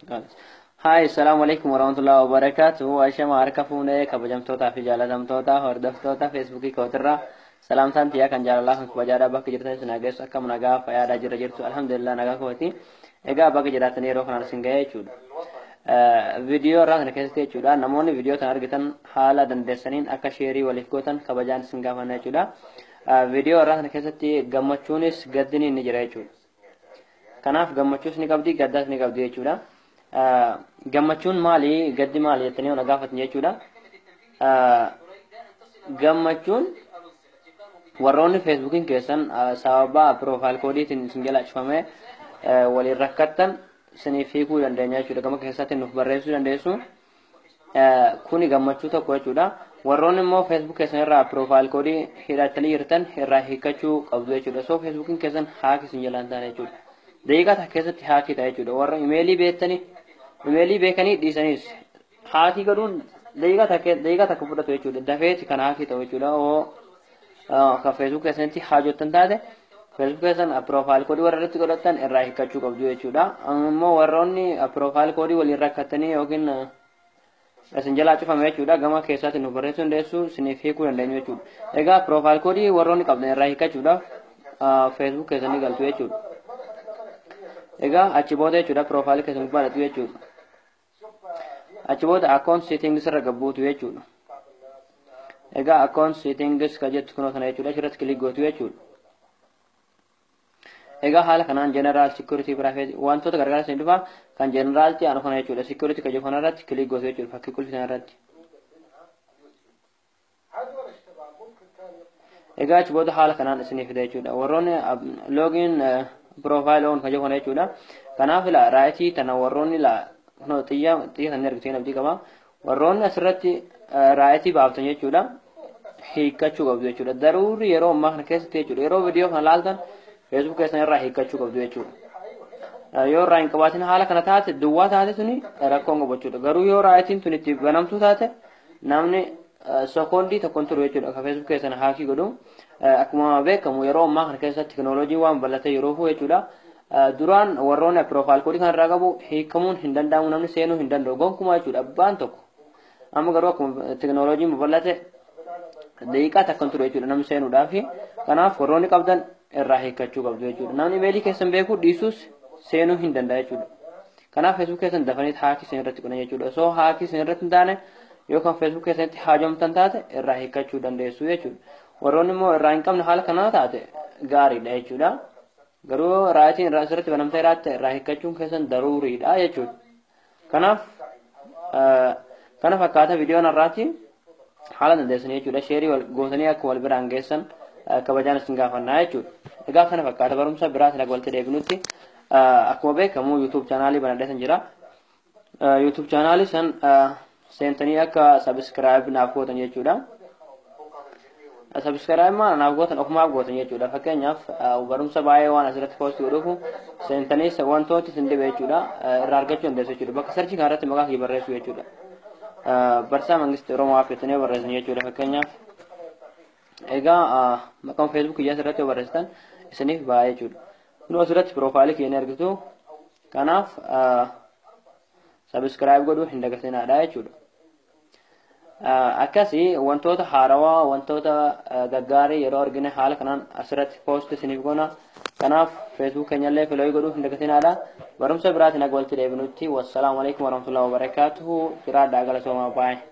Haay, salaamu alaikum warahmatullahi wabarakatuh. Ashama harka fuunee kabajamtootaa fi jaalatamtoota hordoftoota Feesbuukii kootirraa salaamtaan tiyyaa kan jaalalaa kan kabajaadhaa bakka jirtan isin hageessu. Akkam nagaa fayyaadhaa jira jirtu? Alhamdulillah, nagaa kooti. Egaa bakka jiraatanii yeroo kanaan isin ga'ee jechuudha. Viidiyoo irraa kana keessatti jechuudha, namoonni viidiyoo kana argitan haala dandeessaniin akka share waliif gootan kabajaan isin gaafanna jechuudha. Viidiyoo irraa kana keessatti gammachuunis gaddini ni jira jechuudha. Kanaaf gammachuus ni qabdi, gaddaas ni qabdi jechuudha. Gammachuun maali, gaddi maali jettanii na gaafatan jechuudha. Gammachuun warroonni Feesbuukiin keessan sababa profile codeiitiin isin jala cufamee waliin rakkattan isiniif hiikuu dandeenya jechuudha. Gama keessatti nuuf barreessuu dandeessu. Kuni gammachuu tokko jechuudha. Warroonni immoo Facebook keessan irraa profile code hidhatanii jirtan irraa hiikkachuu qabdu jechuudha. So Feesbuukiin keessan hack isin jalaan taane jechuudha. Daqiiqaa takka keessatti hack ta'a jechuudha. Warra imeelii beektanii, imeelii beekanii dhiisanis hack godhuun daqiiqaa takka fudhatu jechuudha. Dafeeti kan hack ta'u jechuudha. Oo kan Facebook keessanitti haajottan taate, Facebook keessan profile code warra irratti godhatan irraa hiikkachuu qabdu jechuudha. Ammoo warroonni profile code waliin rakkatanii yookiin isin jalaa cufame jechuudha, gama keessaatti nu barreessuu dandeessu, isiniif hiikuu dandeenyu jechuudha. Egaa profile code warroonni qabdan irraa hiikkachuudhaaf Facebook keessanii galtu jechuudha. Egaa achi booda jechuudha, profile keessan gubbaadhatu jechuudha. Achi booda account settings irra gabbuutu jechuudha. Egaa account settings ka jettu kunoo kana jechuudha, achirratti click gootu jechuudha. Egaa haala kanaan general, security, privacy, wantoota garagaraa isin dhufa. Kan general ti aanu kana jechuudha. Security ka jedhu kanarratti click gootu jechuudha, fakkii qulfii kanarratti. Egaa achi booda haala kanaan isinii fida jechuudha. Warroonni login profile on ka jedhu kana jechuudha. Kanaaf ila right tana warroonni la xiyya xiyya kan argitu abdii qaba. Warroonni asirratti right baaftan jechuudha, hiikkachuu qabdu jechuudha. Daruurri yeroo ammaa kana keessatti jechuudha. Yeroo viidiyoo kana laaltan Facebook keessan irraa hiikkachuu qabdu jechuudha. Yoo irraa hin qabaatin haala kana taate, duwwaa taate, tuni rakkoon qabu jechuudha. Garuu yoo rightiin tun itti banamtuu taate, namni sekoondii tokkoon turu jechuudha. Akka Facebook keessan hack godhu. Akkuma beekamu yeroo ammaa kana keessatti teknooloojiin waan bal'atee yeroo fu jechuudha. Duraan warroonni profile code kan irraa qabu hiikamuun hin danda'amu, namni seenuu hin danda'u gonkumaa jechuudha abbaan tokko. Amma garuu akkuma teknooloojiin babal'ate daqiiqaa takkan turu jechuudha namni seenuudhaaf. Kanaaf warroonni qabdan irraa hiikkachuu qabdu jechuudha. Namni imeelii keessan beekuu dhiisuus seenuu hin danda'a jechuudha. Kanaaf Facebook keessan dafanii hack isin irratti godhan jechuudha. Osoo hack isin irratti hin taane, yookaan Facebook keessanitti haajomtan taate, irraa hiikkachuu dandeessu jechuudha. Warroonni immoo irraa hin qabne haala kanaa taate gaariidha jechuudha. Garuu rightiin irraa asirratti banamtee jiraatte irraa hiikkachuun keessan daruuriidha jechuudha. Kanaaf kana fakkaata viidiyoon har'aati, haala dandeessanii jechuudha. Share wal gootanii akka wal biraan geessan kabajaan isin gaafannaa jechuudha. Egaa kana fakkaata. Barumsa biraatiin akka walitti deebinutti, akkuma beekamu YouTube channel banadhee jira. YouTube channel san seentanii akka subscribe naaf gootan jechuudha. Subscribe maal naaf gootan, ofumaaf gootan jechuudha. Fakkeenyaaf barumsa baay'ee waan asirratti post godhuuf seentanii wantooti isin dhibe jechuudha irraa argachuu dandeessu jechuudha. Bakka search kanarratti maqaa kiyya barreessu jechuudha. Barsaa Mangistii Oromoo App jettanii barreessan jechuudha fakkeenyaaf. Egaa maqaan Facebook kiyyaa asirratti yoo barreessitan isiniif ba'a jechuudha. Kun asirratti profile kiyya ni argitu. Kanaaf subscribe godhuu hin dagatinaadha jechuudha. Akkasii wantoota haarawaa, wantoota gaggaarii yeroo argine haala kanaan asirratti post isiniif goona. Kanaaf Facebook keenyallee follow godhuu hin dagatinaadha. Barumsa biraatiin akka walitti deebinutti, wassalaamu alaikum warahmatullahi wabarakaatuhu. Jiraadhaa, galatoomaa, baay'ee.